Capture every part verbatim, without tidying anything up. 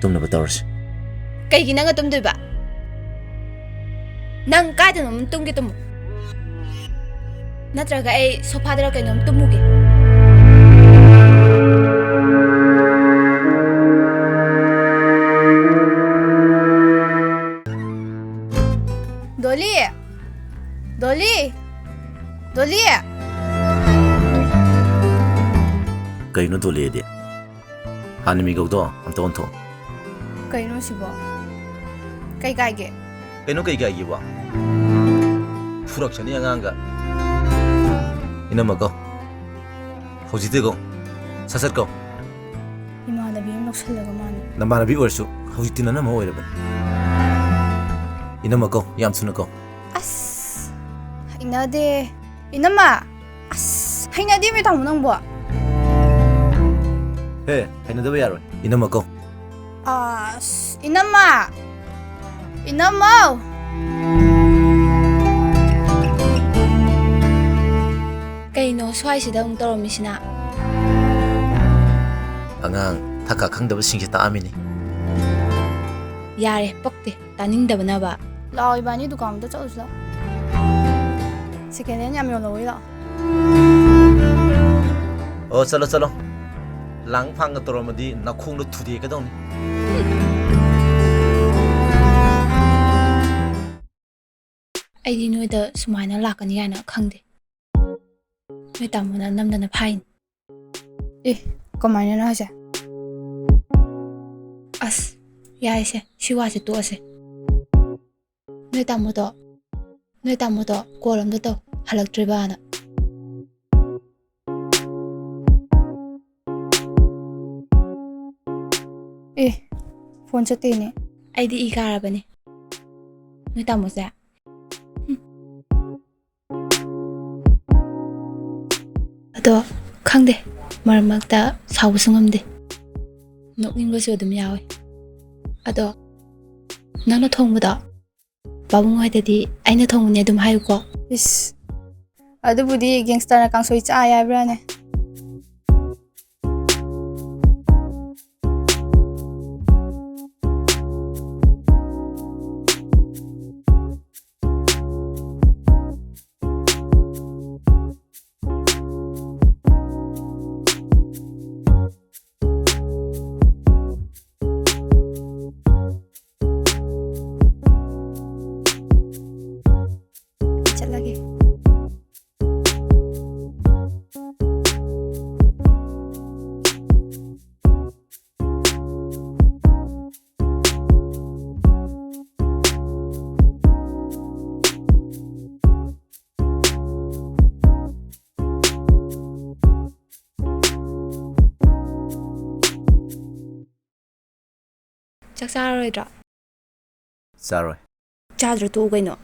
ꯇꯨꯝꯅꯕ ꯇꯧꯔꯁꯤ꯫ ꯀꯩꯒꯤ ꯅꯪꯒ ꯇꯨꯝꯗꯣꯏꯕ? ꯅꯪ ꯀꯥꯏꯗꯅꯣꯝ ꯇꯨꯝꯒꯦ ꯇꯨꯝꯃꯨ꯫ ꯅꯠꯇ꯭ꯔꯒ ꯑꯩ ꯁꯣꯐꯥꯗꯔ ꯀꯩꯅꯣꯝ ꯇꯨꯝꯃꯨꯒꯦ꯫ ꯗꯣꯂꯤ! ꯗꯣꯂꯤ! ꯗꯣꯂꯤ! ꯀꯩꯅꯣ ꯗꯣꯂꯤꯗꯤ? ꯍꯥꯟꯅ ꯃꯤꯒꯧꯗꯣ ꯑꯝꯇ ꯑꯣꯟꯊꯣꯛꯑꯣ꯫ ꯀꯩꯅꯣ ꯁꯤꯕꯣ? ꯀꯩ ꯀꯥꯏꯒꯦ? ꯀꯩꯅꯣ ꯀꯩ ꯀꯥꯏꯒꯦꯕꯣ? ꯐꯨꯔꯛꯁꯅꯤ ꯑꯉꯥꯡꯒ꯫ ꯏꯅꯝꯃ ꯀꯧ꯫ ꯍꯧꯖꯤꯛꯇꯤ ꯀꯧ꯫ ꯁꯠ ꯁꯠ ꯀꯧ꯫ ꯏꯃꯥꯟꯅꯕꯤ ꯑꯃ ꯂꯧꯁꯜꯂꯒ ꯃꯥꯅ꯫ ꯅꯃꯥꯟꯅꯕꯤ ꯑꯣꯏꯔꯁꯨ ꯍꯧꯖꯤꯛꯇꯤ ꯅꯅꯝꯃ ꯑꯣꯏꯔꯕꯅꯤ꯫ ꯏꯅꯝꯃ ꯀꯧ, ꯌꯥꯝ ꯊꯨꯅ ꯀꯧ꯫ ꯑꯁ, ꯍꯩꯅꯗꯦ꯫ ꯏꯅꯝꯃ! ꯑꯁ, ꯍꯩꯅꯗꯦꯃꯤ ꯇꯥꯃꯣ ꯅꯪꯕꯣ꯫ ꯍꯦ, ꯍꯩꯅꯗꯕ ꯌꯥꯔꯣꯏ꯫ ꯏꯅꯝꯃ ꯀꯧ꯫ ꯑꯁ, ꯏꯅꯝꯃ! ꯏꯅꯝꯃꯧ! ꯀꯩꯅꯣ ꯁ꯭ꯋꯥꯏꯁꯤꯗ ꯑꯃꯨꯛ ꯇꯧꯔꯝꯃꯤꯁꯤꯅ? ꯑꯉꯥꯡ ꯊꯛꯀ ꯈꯪꯗꯕꯁꯤꯡꯁꯦ ꯇꯥꯛꯑꯝꯃꯤꯅꯤ꯫ ꯌꯥꯔꯦ, ꯄꯛꯇꯦ꯫ ꯇꯥꯅꯤꯡꯗꯕꯅꯕ꯫ ꯂꯥꯛꯑꯣ, ꯏꯕꯥꯅꯤ ꯗꯨꯀꯥꯟ ꯑꯝꯇ ꯆꯠꯂꯨꯁꯤ ꯂꯥꯛꯑꯣ꯫ Second hand ꯌꯥꯝ ꯌꯣꯜꯍꯧꯋꯤ ꯂꯥꯛꯑꯣ꯫ ꯑꯣ, ꯆꯠꯂꯣ, ꯆꯠꯂꯣ꯫ ꯂꯥꯡ ꯐꯥꯡꯒ ꯇꯧꯔꯝꯃꯗꯤ ꯅꯈꯣꯡꯗꯣ ꯊꯨꯗꯦꯛꯀꯗꯧꯅꯤ꯫ ꯑꯩꯗꯤ ꯅꯣꯏꯗ ꯁꯨꯃꯥꯏꯅ ꯂꯥꯛꯀꯅꯤ ꯍꯥꯏꯅ ꯈꯪꯗꯦ꯫ ꯅꯣꯏ ꯇꯥꯃꯣꯅ ꯅꯝꯗꯅ ꯐꯥꯏꯅꯤ꯫ ꯑꯦ, ꯀꯃꯥꯏꯅꯅꯣ ꯍꯥꯏꯁꯦ? ꯑꯁ, ꯌꯥꯔꯦꯁꯦ, ꯁꯤ ꯋꯥꯁꯦ ꯇꯣꯛꯑꯁꯦ꯫ ꯅꯣꯏ ꯇꯥꯃꯣꯗꯣ, ꯅꯣꯏ ꯇꯥꯃꯣꯗꯣ call ꯑꯝꯇ ꯇꯧ, ꯍꯜꯂꯛꯇ꯭ꯔꯤꯕꯅ꯫ ꯑꯦ, phone ꯆꯠꯇꯦꯅꯦ꯫ ꯑꯩꯗꯤ ꯏ ꯀꯥꯔꯕꯅꯦ, ꯅꯣꯏ ꯇꯥꯃꯣꯁꯦ꯫ ꯑꯗꯣ ꯈꯪꯗꯦ, ꯃꯔꯛ ꯃꯔꯛꯇ ꯁꯥꯎꯕꯁꯨ ꯉꯝꯗꯦ, ꯅꯣꯛꯅꯤꯡꯕꯁꯨ ꯑꯗꯨꯝ ꯌꯥꯎꯋꯦ꯫ ꯑꯗꯣ ꯅꯪꯅ ꯊꯣꯡꯕꯗꯣ ꯄꯥꯕꯨꯡ ꯍꯣꯏꯗꯗꯤ ꯑꯩꯅ ꯊꯣꯡꯕꯅꯦ ꯑꯗꯨꯝ ꯍꯥꯏꯌꯨꯀꯣ꯫ ꯏꯁ, ꯑꯗꯨꯕꯨꯗꯤ gangsterꯅ ꯀꯥꯡꯁꯣꯏ ꯆꯥꯏ ꯍꯥꯏꯕ꯭ꯔꯥꯅꯦ? ꯆꯥꯔꯣꯏꯗ꯭ꯔꯣ? ꯆꯥꯔꯣꯏ꯫ ꯆꯥꯗ꯭ꯔ ꯇꯣꯛꯎ ꯀꯩꯅꯣ꯫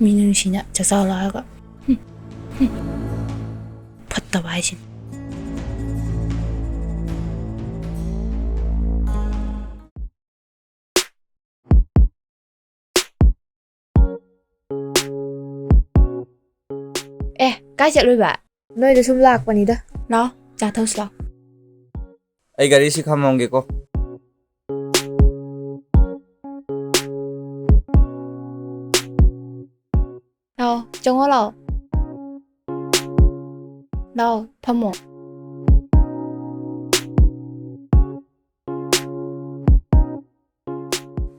ꯃꯤꯅ ꯅꯨꯡꯁꯤꯅ ꯆꯥꯛ ꯆꯥꯎ ꯂꯥꯛꯑꯒ꯫ ꯍꯨꯝ, ꯍꯨꯝ꯫ ꯐꯠꯇꯕ ꯍꯥꯏꯁꯤꯅꯤ꯫ ꯑꯦ, ꯀꯥꯏ ꯆꯠꯂꯨꯏꯕ? ꯅꯣꯏꯗ ꯁꯨꯝ ꯂꯥꯛꯄꯅꯤꯗ꯫ ꯂꯥꯛꯑꯣ, ꯆꯥ ꯊꯛꯎꯁꯤ ꯂꯥꯛꯑꯣ꯫ ꯑꯩ ꯒꯥꯔꯤꯁꯤ ꯈꯥꯝꯃꯝꯒꯦꯀꯣ꯫ ꯂꯥꯛꯑꯣ, ꯆꯪꯉꯣ ꯂꯥꯛꯑꯣ꯫ ꯂꯥꯛꯑꯣ, ꯐꯝꯃꯣ꯫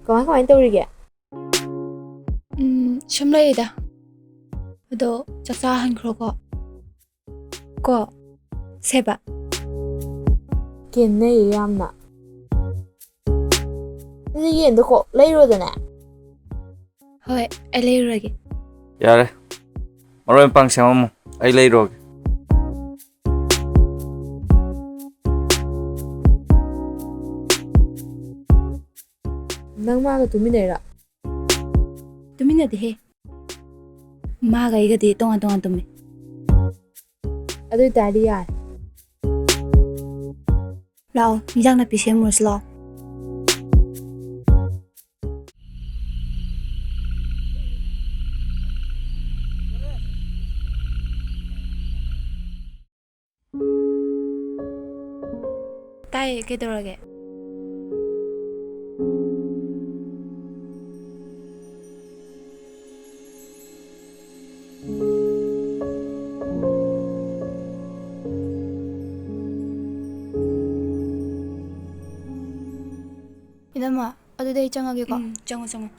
ꯀꯃꯥꯏ ꯀꯃꯥꯏ ꯇꯧꯔꯤꯒꯦ? ꯎꯝ, ꯁꯨꯝ ꯂꯩꯔꯤꯗ꯫ ꯑꯗꯣ ꯆꯥꯛ ꯆꯥꯍꯟꯈ꯭ꯔꯣꯀꯣ꯫ ꯀꯣ, ꯁꯦꯕ꯫ ꯀꯦꯟꯅꯩꯌꯦ ꯌꯥꯝꯅ꯫ ꯑꯗꯨꯗꯤ ꯌꯦꯟꯗꯣ ꯀꯣꯛ ꯂꯩꯔꯣꯗꯅ꯫ ꯍꯣꯏ, ꯑꯩ ꯂꯩꯔꯨꯔꯒꯦ꯫ ꯌꯥꯔꯦ꯫ ꯃꯔꯣꯏ ꯃꯄꯥꯡ ꯁꯦꯝꯃꯝꯃꯣ꯫ ꯑꯩ ꯂꯩꯔꯨꯔꯒꯦ꯫ ꯅꯪ ꯃꯥꯒ ꯇꯨꯃꯤꯟꯅꯩꯔꯣ? ꯇꯨꯃꯤꯟꯅꯗꯦꯍꯦ꯫ ꯃꯥꯒ ꯑꯩꯒꯗꯤ ꯇꯣꯉꯥꯟ ꯇꯣꯉꯥꯟ ꯇꯨꯝꯃꯤ꯫ ꯑꯗꯨ ꯑꯣꯏꯇꯥꯔꯗꯤ ꯌꯥꯔꯦ꯫ ꯂꯥꯛꯑꯣ, ꯏꯟꯖꯥꯡ ꯅꯥꯄꯤ ꯁꯦꯝꯃꯨꯔꯁꯤ ꯂꯥꯛꯑꯣ꯫ ꯇꯥꯏꯌꯦ, ꯀꯩꯗꯧꯔꯒꯦ? ꯏꯅꯝꯃ, ꯑꯗꯨꯗꯤ ꯑꯩ ꯆꯪꯉꯒꯦꯀꯣ꯫ ꯎꯝ, ꯆꯪꯉꯣ, ꯆꯪꯉꯣ꯫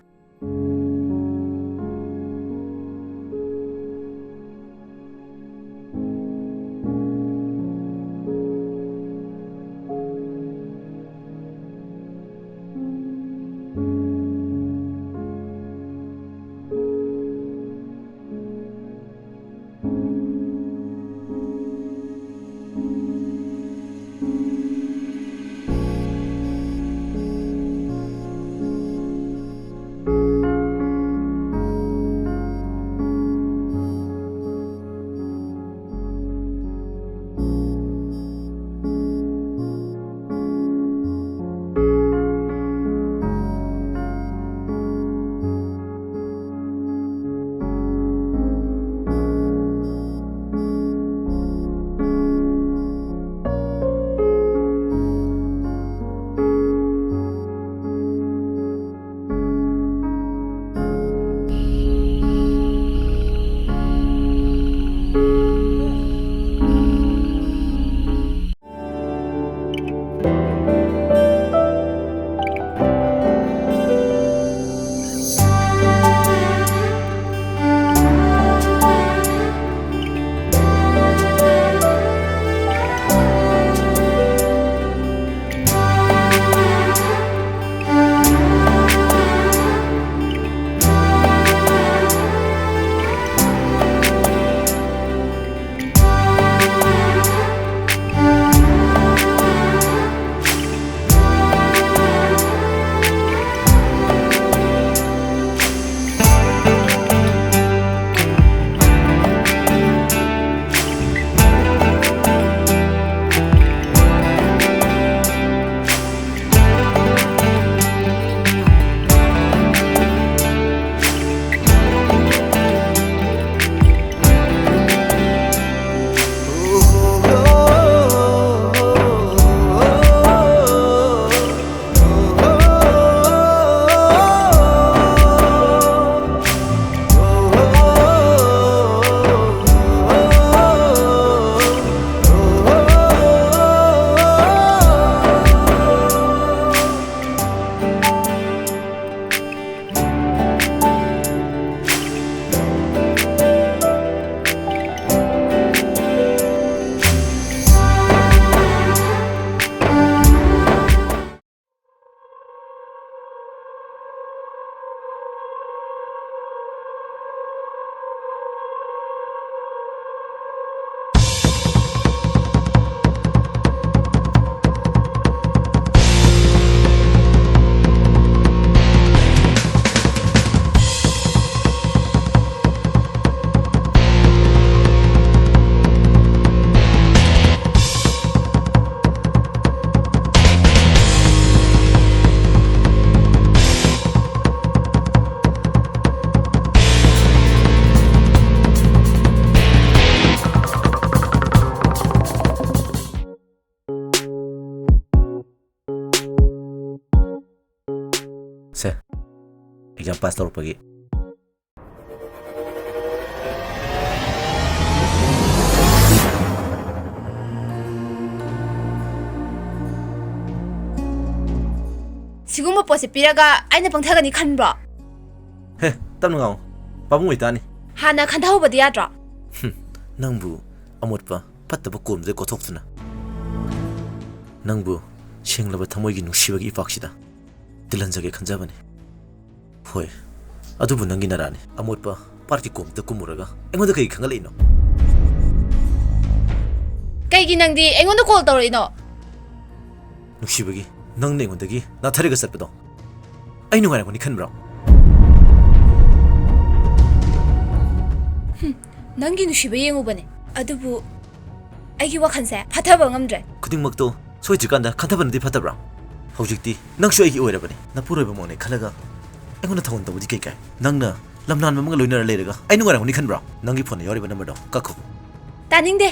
ꯑꯦꯛꯖꯥꯝ ꯄꯥꯁ ꯇꯧꯔꯛꯄꯒꯤ꯫ ꯁꯤꯒꯨꯝꯕ ꯄꯣꯠꯁꯦ ꯄꯤꯔꯒ ꯑꯩꯅ ꯄꯪꯊꯒꯅꯤ ꯈꯟꯕ꯭ꯔꯣ? ꯍꯦ, ꯇꯞꯅ ꯉꯥꯡꯉꯨ꯫ ꯄꯥꯕꯨꯡ ꯑꯣꯏꯇꯥꯅꯤ꯫ ꯍꯥꯟꯅ ꯈꯟꯊꯍꯧꯕꯗꯤ ꯌꯥꯗ꯭ꯔꯣ? ꯍꯨꯝ, ꯅꯪꯕꯨ ꯑꯃꯣꯠꯄ ꯐꯠꯇꯕ ꯀꯣꯝꯗ ꯀꯣꯊꯣꯛꯇꯨꯅ, ꯅꯪꯕꯨ ꯁꯦꯡꯂꯕ ꯊꯃꯣꯏꯒꯤ ꯅꯨꯡꯁꯤꯕꯒꯤ ꯏꯄꯥꯛꯁꯤꯗ ꯇꯤꯜꯍꯟꯖꯒꯦ ꯈꯟꯖꯕꯅꯤ꯫ ꯍꯣꯏ, ꯑꯗꯨꯕꯨ ꯅꯪꯒꯤ ꯅꯔꯥꯅꯤ꯫ ꯑꯃꯣꯠꯄ ꯄꯥꯠꯀꯤ ꯀꯣꯝꯗ ꯀꯨꯝꯃꯨꯔꯒ ꯑꯩꯉꯣꯟꯗ ꯀꯩ ꯈꯪꯍꯜꯂꯛꯏꯅꯣ? ꯀꯩꯒꯤ ꯅꯪꯗꯤ ꯑꯩꯉꯣꯟꯗ ꯀꯣꯜ ꯇꯧꯔꯛꯏꯅꯣ? ꯅꯨꯡꯁꯤꯕꯒꯤ ꯅꯪꯅ ꯑꯩꯉꯣꯟꯗꯒꯤ ꯅꯥꯊꯩꯔꯒ ꯆꯠꯄꯗꯣ ꯑꯩ ꯅꯨꯡꯉꯥꯏꯔꯝꯒꯅꯤ ꯈꯟꯕ꯭ꯔꯣ? ꯍꯨꯝ, ꯅꯪꯒꯤ ꯅꯨꯡꯁꯤꯕ ꯌꯦꯡꯉꯨꯕꯅꯦ, ꯑꯗꯨꯕꯨ ꯑꯩꯒꯤ ꯋꯥꯈꯜꯁꯦ ꯐꯥꯊꯕ ꯉꯝꯗ꯭ꯔꯦ꯫ ꯈꯨꯗꯤꯡꯃꯛꯇꯣ ꯁꯣꯏꯗ꯭ꯔꯤꯀꯥꯟꯗ ꯈꯟꯊꯕꯅꯗꯤ ꯐꯠꯇꯕ꯭ꯔꯥ? ꯍꯧꯖꯤꯛꯇꯤ ꯅꯪꯁꯨ ꯑꯩꯒꯤ ꯑꯣꯏꯔꯕꯅꯤ꯫ ꯅꯄꯨꯔꯣꯏꯕꯃꯛꯅꯦ ꯈꯜꯂꯒ ꯑꯩꯉꯣꯟꯗ ꯊꯧꯒꯜ ꯇꯧꯕꯗꯤ ꯀꯩ ꯀꯥꯏ? ꯅꯪꯅ ꯂꯝꯅꯥꯟꯕ ꯑꯃꯒ ꯂꯣꯏꯅꯔ ꯂꯩꯔꯒ ꯑꯩ ꯅꯨꯡꯉꯥꯏꯔꯝꯒꯅꯤ ꯈꯟꯕ꯭ꯔꯣ? ꯅꯪꯒꯤ ꯐꯣꯟꯗ ꯌꯥꯎꯔꯤꯕ ꯅꯝꯕꯔꯗꯣ ꯀꯛꯈꯣ꯫ ꯇꯥꯅꯤꯡꯗꯦ꯫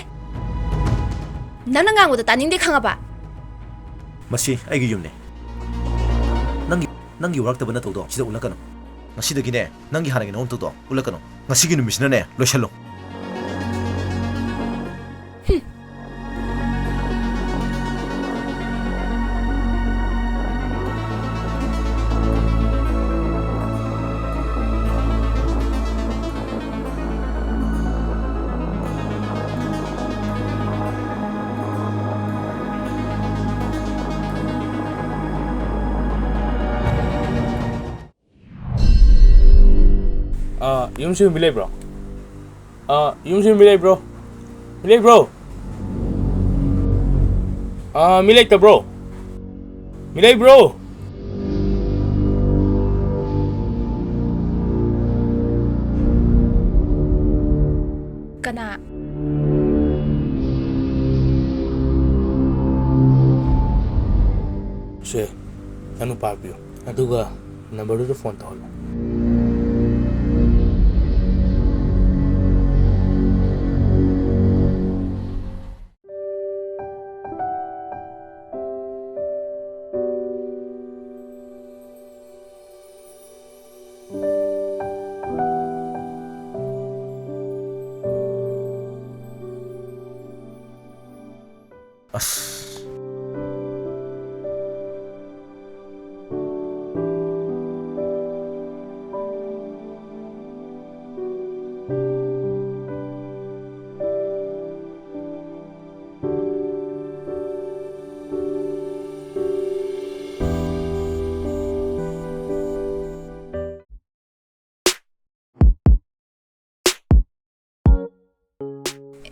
ꯅꯪꯅ ꯉꯥꯡꯕꯗꯣ ꯇꯥꯅꯤꯡꯗꯦ, ꯈꯪꯉꯕ? ꯃꯁꯤ ꯑꯩꯒꯤ ꯌꯨꯝꯅꯦ꯫ ꯅꯪꯒꯤ, ꯅꯪꯒꯤ ꯋꯥꯔꯛꯇꯕ ꯅꯇꯧꯗꯣ ꯁꯤꯗ ꯎꯠꯂꯛꯀꯅꯨ꯫ ꯉꯁꯤꯗꯒꯤꯅꯦ, ꯅꯪꯒꯤ ꯍꯥꯟꯅꯒꯤ ꯅꯑꯣꯡ ꯅꯇꯧꯗꯣ ꯎꯠꯂꯛꯀꯅꯨ꯫ ꯉꯁꯤꯒꯤ ꯅꯨꯃꯤꯠꯁꯤꯅꯅꯦ, ꯂꯣꯏꯁꯜꯂꯣ꯫ ꯑꯥ, ꯌꯨꯝꯁꯤ ꯃꯤ ꯂꯩꯕ꯭ꯔꯣ? ꯑꯥ, ꯌꯨꯝꯁꯤ ꯃꯤ ꯂꯩꯕ꯭ꯔꯣ? ꯃꯤ ꯂꯩꯕ꯭ꯔꯣ? ꯑꯥ, ꯃꯤ ꯂꯩꯇꯕ꯭ꯔꯣ? ꯃꯤ ꯂꯩꯕ꯭ꯔꯣ? ꯀꯅꯥ? ꯁꯦ, ꯅꯪ ꯅꯨꯄꯥ ꯄꯤꯌꯨ, ꯑꯗꯨꯒ ꯅꯝꯕꯔꯗꯨꯗ ꯐꯣꯟ ꯇꯧꯍꯜꯂꯣ꯫ ꯑꯁ꯫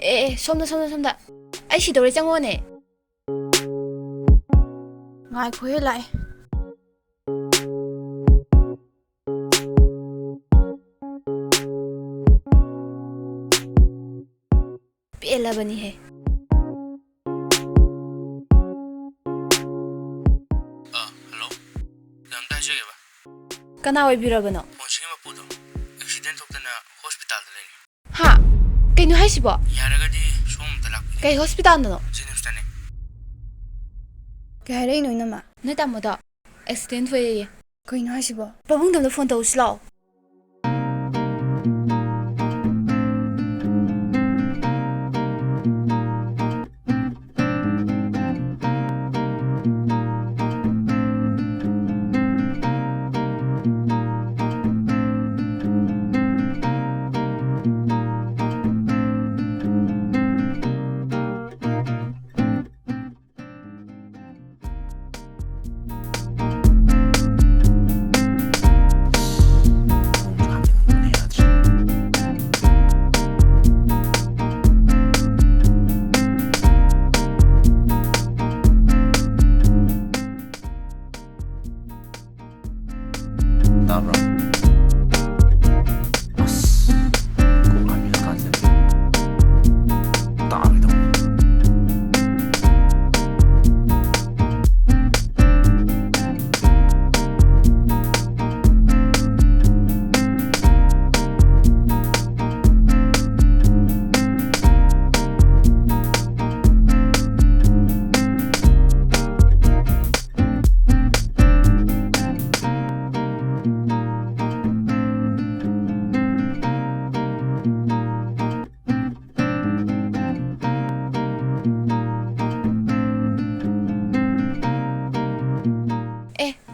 ꯑꯦ, ꯑꯦ, ꯁꯣꯝꯗ, ꯁꯣꯝꯗ, ꯁꯣꯝꯗ꯫ ꯑꯩ ꯁꯤꯗꯧꯔꯦ, ꯆꯪꯉꯣꯅꯦ꯫ ꯉꯥꯏꯈꯣꯍꯦ, ꯂꯥꯛꯑꯦ꯫ ꯄꯦꯜꯂꯕꯅꯤꯍꯦ꯫ ꯑ, ꯍꯜꯂꯣ꯫ ꯀꯩꯅꯣꯝꯇ ꯍꯥꯏꯖꯒꯦꯕ꯫ ꯀꯅꯥ ꯑꯣꯏꯕꯤꯔꯕꯅꯣ? ꯐꯣꯟꯁꯤꯒꯤ ꯃꯄꯨꯗꯣ ꯑꯦꯛꯁꯤꯗꯦꯟ ꯊꯣꯛꯇꯅ ꯍꯣꯁꯄꯤꯇꯥꯜꯗ ꯂꯩꯔꯦ꯫ ꯍꯥ? ꯀꯩꯅꯣ ꯍꯥꯏꯁꯤꯕꯣ? ꯌꯥꯔꯒꯗꯤ ꯁꯣꯝ ꯑꯝꯇ ꯂꯥꯛꯄꯤꯌꯨ꯫ ꯀꯩ ꯍꯣꯁꯄꯤꯇꯥꯜꯗꯅꯣ? ꯖꯦꯅꯤꯝꯁꯇꯅꯦ꯫ ꯀꯩ ꯍꯥꯏꯔꯛꯏꯅꯣ, ꯏꯅꯝꯃ? ꯅꯣꯏ ꯇꯥꯃꯣꯗꯣ ꯑꯦꯛꯁꯤꯗꯦꯟ ꯊꯣꯛꯑꯦꯌꯦ꯫ ꯀꯩꯅꯣ ꯍꯥꯏꯁꯤꯕꯣ? ꯄꯥꯕꯨꯡꯗ ꯑꯝꯇ ꯐꯣꯟ ꯇꯧꯔꯨꯁꯤ ꯂꯥꯛꯑꯣ꯫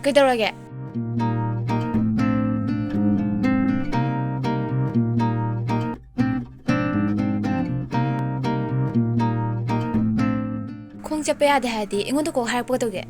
ꯀꯩꯗꯧꯔꯒꯦ? ꯈꯣꯡ ꯆꯠꯄ ꯌꯥꯗꯦ ꯍꯥꯏꯔꯗꯤ ꯑꯩꯉꯣꯟꯗ ꯀꯣꯛ ꯍꯥꯏꯔꯛꯄ ꯀꯩꯗꯧꯒꯦ?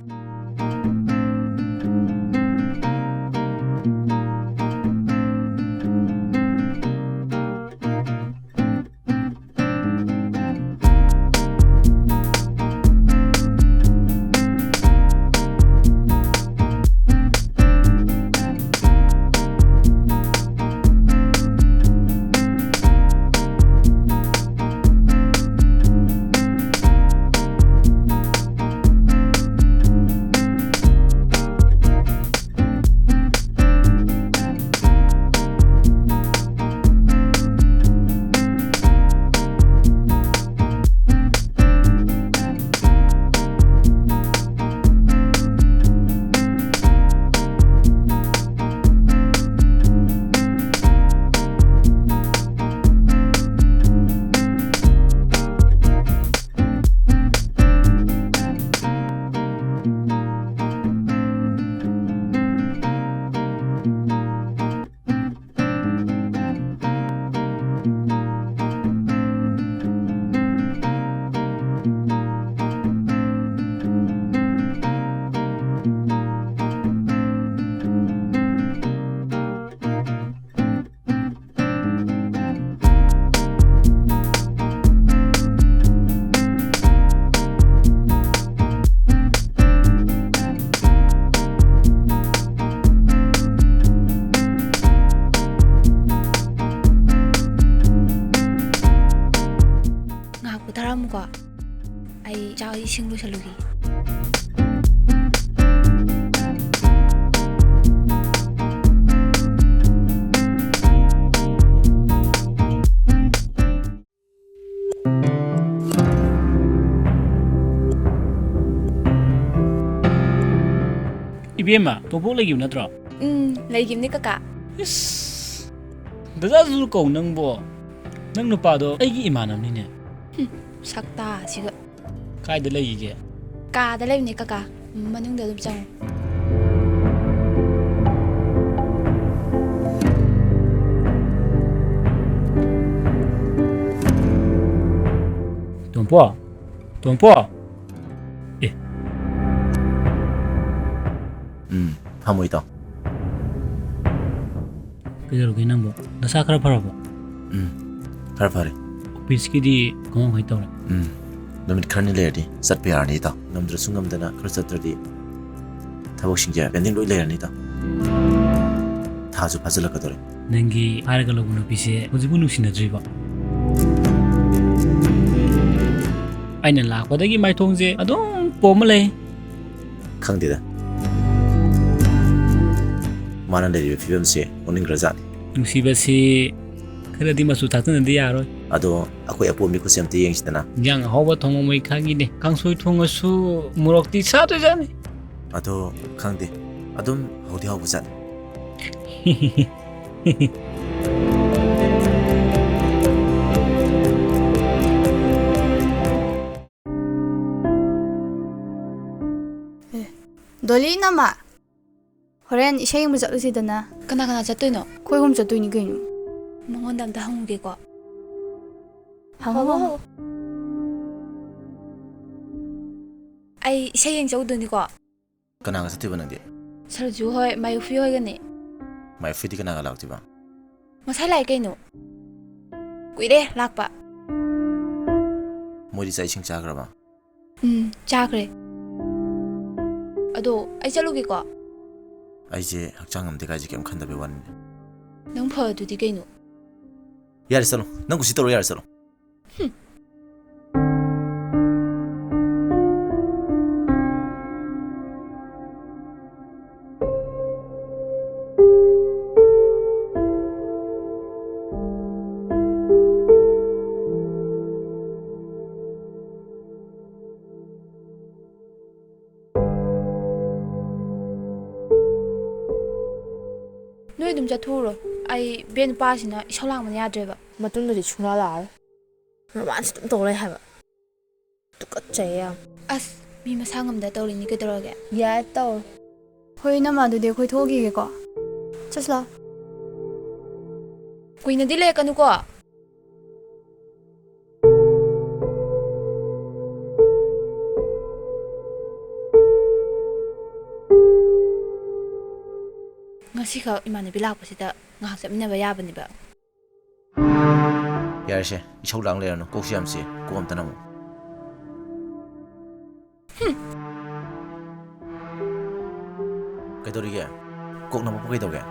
ꯉꯥꯏꯍꯥꯛ ꯄꯣꯊꯥꯔꯝꯃꯨꯀꯣ, ꯑꯩ ꯆꯥꯛ ꯏꯁꯤꯡ ꯂꯣꯏꯁꯜꯂꯨꯈꯤꯒꯦ꯫ ꯏꯕꯦꯝꯃ, ꯇꯣꯝꯄꯣꯛ ꯂꯩꯈꯤꯕ ꯅꯠꯇ꯭ꯔꯣ? ꯎꯝ, ꯂꯩꯈꯤꯕꯅꯤ ꯀꯀꯥ꯫ ꯏꯁ, ꯗꯗꯥꯁꯨ ꯀꯧ ꯅꯪꯕꯣ꯫ ꯅꯪ ꯅꯨꯄꯥꯗꯣ ꯑꯩꯒꯤ ꯏꯃꯥꯟꯅꯕꯅꯤꯅꯦ꯫ ꯍꯨꯝ, ꯁꯛꯇꯥꯁꯤꯒ꯫ ꯀꯥꯏꯗ ꯂꯩꯒꯦ? ꯀꯥꯗ ꯂꯩꯕꯅꯦ ꯀꯀꯥ꯫ ꯃꯅꯨꯡꯗ ꯑꯗꯨꯝ ꯆꯪꯉꯣ꯫ ꯄꯣ, ꯇꯣꯝꯄꯣ꯫ ꯑꯦ꯫ ꯎꯝ, ꯐꯝꯃꯣ ꯏꯇꯥꯎ꯫ ꯀꯩꯗꯧꯔꯒꯦ ꯅꯪꯕꯣ? ꯅꯁꯥ ꯈꯔ ꯐꯔꯕꯣ? ꯎꯝ, ꯈꯔ ꯐꯔꯦ꯫ ꯑꯣꯐꯤꯁꯀꯤꯗꯤ ꯀꯃꯥꯏ ꯀꯃꯥꯏ ꯇꯧꯔꯦ? ꯎꯝ, ꯅꯨꯃꯤꯠ ꯈꯔꯅꯤ ꯂꯩꯔꯗꯤ ꯆꯠꯄ ꯌꯥꯔꯅꯤ ꯏꯇꯥꯎ꯫ ꯉꯝꯗ꯭ꯔꯁꯨ ꯉꯝꯗꯅ ꯈꯔ ꯆꯠꯇ꯭ꯔꯗꯤ ꯊꯕꯛꯁꯤꯡꯁꯦ pending ꯂꯣꯏ ꯂꯩꯔꯅꯤ ꯏꯇꯥꯎ꯫ ꯊꯥꯁꯨ ꯐꯥꯖꯤꯜꯂꯛꯀꯗꯧꯔꯦ꯫ ꯅꯪꯒꯤ ꯍꯥꯏꯔꯒ ꯂꯧꯕ ꯅꯨꯄꯤꯁꯦ ꯍꯧꯖꯤꯛꯄꯨ ꯅꯨꯡꯁꯤꯅꯗ꯭ꯔꯤꯕꯣ? ꯑꯩꯅ ꯂꯥꯛꯄꯗꯒꯤ ꯃꯥꯏꯊꯣꯡꯁꯦ ꯑꯗꯨꯝ ꯄꯣꯝꯃ ꯂꯩ꯫ ꯈꯪꯗꯦꯗ꯫ ꯃꯥꯅ ꯂꯩꯔꯤꯕ ꯐꯤꯕꯝꯁꯦ ꯑꯣꯟꯅꯤꯡꯈ꯭ꯔꯖꯥꯠꯅꯤ꯫ ꯅꯨꯡꯁꯤꯕꯁꯤ ꯈꯔꯗꯤ ꯃꯆꯨ ꯊꯥꯛꯆꯟꯗꯗꯤ ꯌꯥꯔꯣꯏ꯫ ꯑꯗꯣ ꯑꯩꯈꯣꯏ ꯑꯄꯣꯝꯕꯤ ꯈꯨꯠꯁꯦ ꯑꯝꯇ ꯌꯦꯡꯁꯤꯗꯅ꯫ ꯏꯟꯖꯥꯡ ꯑꯍꯥꯎꯕ ꯊꯣꯡꯉꯝꯃꯣꯏ ꯈꯪꯉꯤꯅꯦ꯫ ꯀꯥꯡꯁꯣꯏ ꯊꯣꯡꯉꯁꯨ ꯃꯣꯔꯣꯛꯇꯤ ꯁꯥꯗꯣꯏꯖꯥꯠꯅꯤ꯫ ꯑꯗꯣ ꯈꯪꯗꯦ꯫ ꯑꯗꯨꯝ ꯍꯧꯗꯤ ꯍꯧꯕꯖꯥꯠꯅꯤ꯫ ꯑꯦ, ꯗꯣꯂꯤ ꯏꯅꯝꯃ, ꯍꯣꯔꯦꯟ ꯏꯁꯩ ꯌꯦꯡꯕ ꯆꯠꯂꯨꯁꯤꯗꯅ꯫ ꯀꯅꯥ ꯀꯅꯥ ꯆꯠꯇꯣꯏꯅꯣ? ꯑꯩꯈꯣꯏ ꯑꯍꯨꯝ ꯆꯠꯇꯣꯏꯅꯤ ꯀꯩꯅꯣ꯫ ꯃꯉꯣꯟꯗ ꯑꯝꯇ ꯍꯪꯉꯨꯒꯦꯀꯣ꯫ ꯍꯪꯉꯣ, ꯍꯪꯉꯣ, ꯍꯪꯉꯣ꯫ ꯍꯪꯉꯣ꯫ ꯑꯩ ꯏꯁꯩ ꯌꯦꯡ ꯆꯠꯂꯨꯗꯣꯏꯅꯤꯀꯣ꯫ ꯀꯅꯥꯒ ꯆꯠꯇꯣꯏꯕ ꯅꯪꯗꯤ? ꯁꯔꯖꯨ ꯍꯣꯏ, ꯃꯥꯏꯐꯤ ꯍꯣꯏꯒꯅꯤ꯫ ꯃꯥꯏꯐꯤꯗꯤ ꯀꯅꯥꯒ ꯂꯥꯛꯇꯣꯏꯕ? ꯉꯁꯥꯏ ꯂꯥꯛꯑꯦ ꯀꯩꯅꯣ꯫ ꯀꯨꯏꯔꯦ ꯂꯥꯛꯄ꯫ ꯃꯣꯏꯗꯤ ꯆꯥꯛ ꯏꯁꯤꯡ ꯆꯥꯈ꯭ꯔꯕ? ꯎꯝ, ꯆꯥꯈ꯭ꯔꯦ꯫ ꯑꯗꯣ ꯑꯩ ꯆꯠꯂꯨꯒꯦꯀꯣ꯫ ꯑꯩꯁꯦ ꯍꯛꯆꯥꯡ ꯉꯝꯗꯦ ꯀꯥꯏꯁꯦ ꯀꯩꯝ ꯈꯟꯗꯕꯩ ꯋꯥꯅꯤꯅꯦ꯫ ꯅꯪ ꯐꯗꯨꯗꯤ ꯀꯩꯅꯣ? ꯌꯥꯔꯦ ꯆꯠꯂꯣ꯫ ꯅꯪ ꯀꯨꯁꯤ ꯇꯧꯔꯣ, ꯌꯥꯔꯦ ꯆꯠꯂꯣ꯫ ꯍꯨꯝ꯫ ꯅꯣꯏ ꯑꯗꯨꯝ ꯆꯠꯊꯣꯛꯎꯔꯣ꯫ ꯑꯩ ꯕꯦꯟ ꯅꯨꯄꯥꯁꯤꯅ ꯏꯁꯧ ꯂꯥꯡꯕꯅ ꯌꯥꯗ꯭ꯔꯦꯕ꯫ ꯃꯇꯨꯡꯗꯗꯤ ꯁꯨꯡꯂꯥꯛ ꯂꯥꯛꯑꯔꯣꯏ꯫ ꯔꯣꯃꯥꯟꯁ ꯑꯗꯨꯝ ꯇꯧ ꯂꯩ ꯍꯥꯏꯕ꯫ ꯇꯨꯀꯠꯆꯩꯌꯦ ꯌꯥꯝ꯫ ꯑꯁ, ꯃꯤ ꯃꯁꯥ ꯉꯝꯗ ꯇꯧꯔꯤꯅꯤ ꯀꯩꯗꯧꯔꯒꯦ? ꯌꯥꯔꯦ ꯇꯧꯔꯣ꯫ ꯍꯣꯏ ꯏꯅꯝꯃ, ꯑꯗꯨꯗꯤ ꯑꯩꯈꯣꯏ ꯊꯣꯛꯈꯤꯒꯦꯀꯣ꯫ ꯆꯠꯁꯤ ꯂꯥꯛꯑꯣ꯫ ꯀꯨꯏꯅꯗꯤ ꯂꯩꯔꯛꯀꯅꯨꯀꯣ꯫ ꯉꯁꯤꯈꯛ ꯏꯃꯥꯟꯅꯕꯤ ꯂꯥꯛꯄꯁꯤꯗ ꯉꯥꯏꯍꯥꯛ ꯆꯠꯃꯤꯟꯅꯕ ꯌꯥꯕꯅꯦꯕ꯫ ꯌꯥꯔꯦꯁꯦ, ꯏꯁꯧ ꯂꯥꯡ ꯂꯩꯔꯅꯨ, ꯀꯣꯛꯁꯦ ꯌꯥꯝ ꯆꯤꯛꯑꯦ꯫ ꯀꯣꯛ ꯑꯝꯇ ꯅꯝꯃꯨ꯫ ꯀꯩꯗꯧꯔꯤꯒꯦ? ꯀꯣꯛ ꯅꯝꯃꯛꯄ ꯀꯩꯗꯧꯒꯦ?